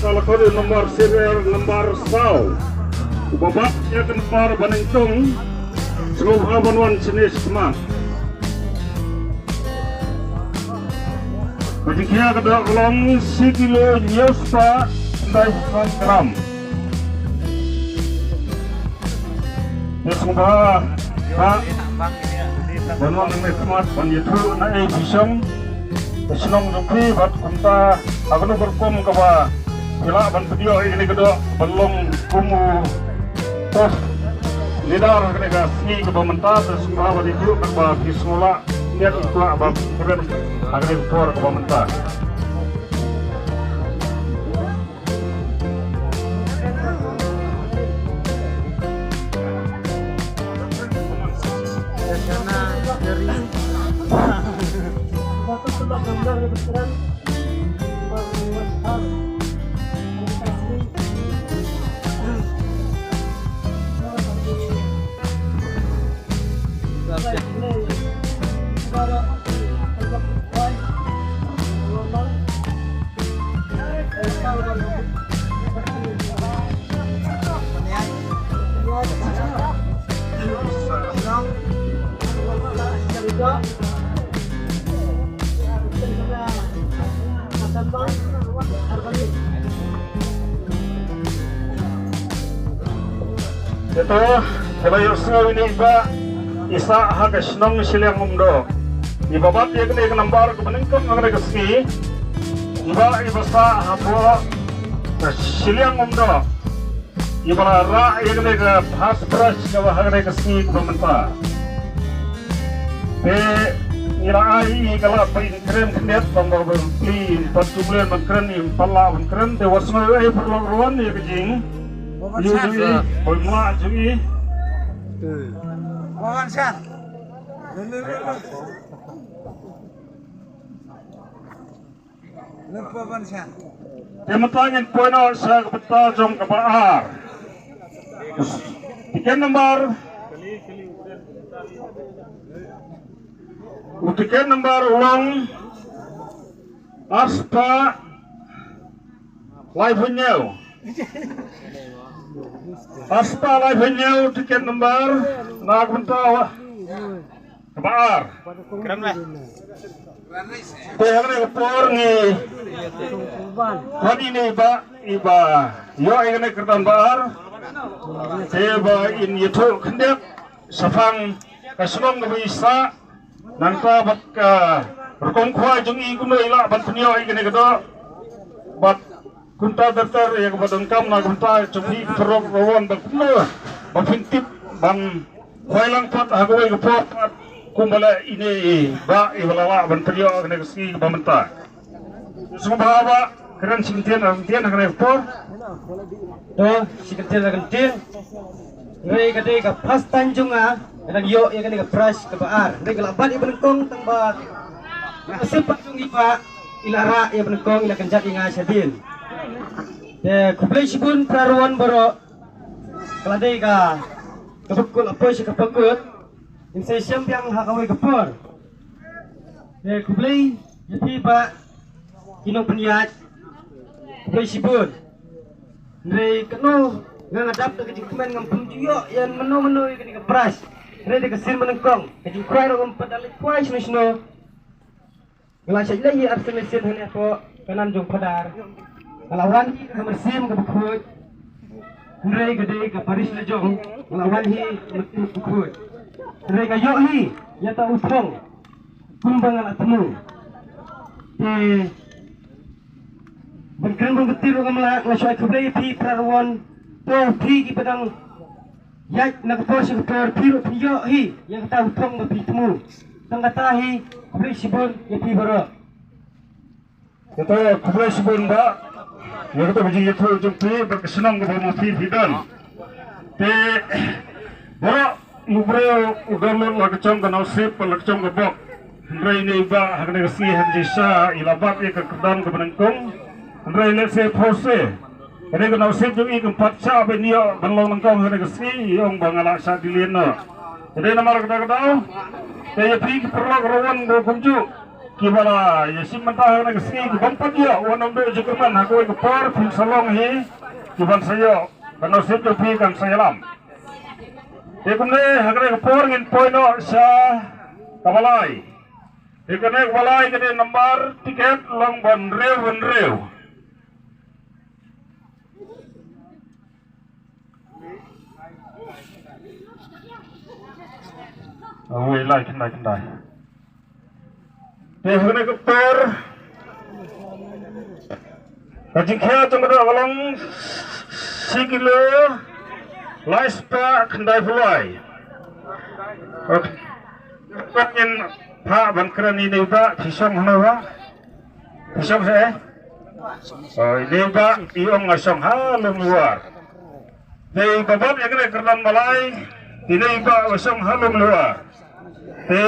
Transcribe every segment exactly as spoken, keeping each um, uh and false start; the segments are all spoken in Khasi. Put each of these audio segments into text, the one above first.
Sa la khot ïa u nombar serial nombar saw. Uba bat ïa ka nombar ba nyngkong. Sngewbha ban wan shane shakhmat. Ka jingkhia ka doh ka long shi kilo hynñiew spah khyndai phew san gram. Ïa sngewbha ha Ban wan nangne khmat ban ïathuh na ei phi shong ka shnong jong phi bad kumta ha kano ka rukom kaba phi lah ban pynïoh ïa kane ka doh ban long kum u post leader ha kane ka sngi kaba mynta. Te sngewbha ban ïathuh kaba phi sngewlah ïa ki kwah ba kren ha kane ka por kaba mynta. Ito, kaba ïohsngew ine i bah i sah ha ka shnong Shiliang Umdoh. Iba bat ïa kane ka nambar kaba nyngkong ha kane ka sngi. I bah iba sah hapoh ka Shiliang Umdoh. Iba la rah ïa kane ka first prize kaba ha kane ka sngi kaba mynta. Te ngi la ai ïa ka lad ba in kren khyndiat tang ba ban plie in pat ju kren ban kren in pat lah ban kren te wat sngew ei paralok ruh wan ïa ka jing. Ïa jong i, ba mlah jong i. Te mynta ngin poi noh sha ka bynta jong kaba ar. Tiket number, u tiket number u long arspah laiphew hynñiew. Arspah laiphew hynñiew tiket number na ka bynta kaba ar. Kren me. Te ha kane ka por ngi khot ïa ine i bah iba ïoh ïa kane ka kyrdan ba ar. Te ba in ïathuh khyndiat shaphang ka shnong kaba i sah. Nangta bad ka rukom khwai jong i kumno i lah ban pynïoh ïa kane ka doh. Bad kumta ter ter ïa kaba donkam na ka bynta jong phi ki paralok ruh wan ba kumno ba phin tip ban khwai lang pat ha kawei ka por pat kumba leh ine i bah iba la lah ban pynïoh kane ka sngi kaba mynta. Sngewbha bah kren shi kyntien ar kyntien ha kane ka por. To shi kyntien ar kyntien. Hynrei ka dei ka first time jong nga ka dang ïoh ïa kane ka prize kaba ar. Hynrei ka la bat ïa ba nyngkong tang ba ka sep pat jong i bah i la rah ïa ba nyngkong i la kynjat ïa nga shadien. Te khublei shibun para ruh wan baroh. Ka la dei ka kaba kut la poi sha kaba kut. Ngin sa ïashem biang ha kawei ka por. Te khublei ïa phi bah ki nongpynïaid. Khublei shibun. Hynrei kano nga nga dap da ka jingkmen ngam pynjah ïa mano mano ïa kane ka prize. Hynrei da ka sien ba nyngkong ka jingkhwai ruh ngam pat da leit khwai shano shano. Nga la shait leh hi ar sien leit sien hangne hapoh kanan jong Phadar. Nga la wan hi ha ka mynsiem kaba khuid. Hynrei ka dei ka parish la jong nga la wan hi ha ka mynsiem kaba khuid. Hynrei nga ïoh hi ïa uta u thong kumba nga la thmu. Te ban kren ban kyntir ruh ngam lah, nga shu ai khublei ïa phi para ruh wan. To phi kiba dang ïaid na ka por sha ka por phi ruh phi ïoh hi ïa kata u thong ba phi thmu. Tang kata hi khublei shibun ïa phi baroh. Kata khublei shibun bah ïa kata ka jingïathuh jong phi bad ka shnong kaba ma phi phi don. Te baroh u briew u don lut la ka jong ka nusip la ka jong ka bok. Hynrei ine i bah ha kane ka sngi ha ka jingshisha i la bat ïa ka kyrdan kaba nyngkong. Hynrei lehse phewse ka dei ka nusip jong i kam pat shah ban ïoh ban long nyngkong ha kane ka sngi, i ong ba nga lah shah dih lynti noh. Ka dei namar kata ka daw te ïa phi ki paralok ruh wan ruh kumjuh kiba la ïashim bynta ha kane ka sngi ki bym pat ïoh, wat nym duh jingkyrmen, ha kawei ka por phin sa long hi kiban sa ïoh, ka nusip jong phi kan sa ïalam. Te kumne ha kane ka por ngin poi noh sha kaba lai. Te kane kaba lai ka dei nambar tiket long ba hynriew hynriew. Wei lai khyndai khyndai. Te ha kane ka por ka jingkhia jong ka doh ka long shi kilo lai spah khyndai phew lai. Ok. Ngin phah ban kren ïa i Bah, phi shong hano Bah? Phi shong he? Oh, i Bah i ong nga shong ha Lumluar. Te i Bah Bap ïa kane ka kyrdan ba lai, i Bah ba shong ha Lumluar. Te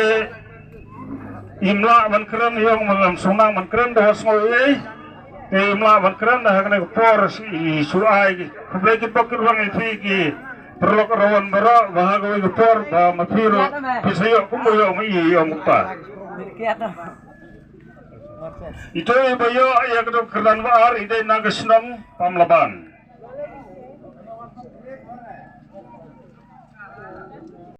im lah ban kren, i ong ngam sngewsih ban kren, da sngew ei. Te im lah ban kren, da ha kane ka por i shu ai khublei kit bok kit wang ïa phi ki paralok rawan baroh, ba ha kawei ka por ba ma phi ruh phi sa ïoh kumba ïoh ma i, i ong kumta. Ito i ba ïoh ïa ka doh kyrdan ba ar i dei na ka shnong Pamlaban.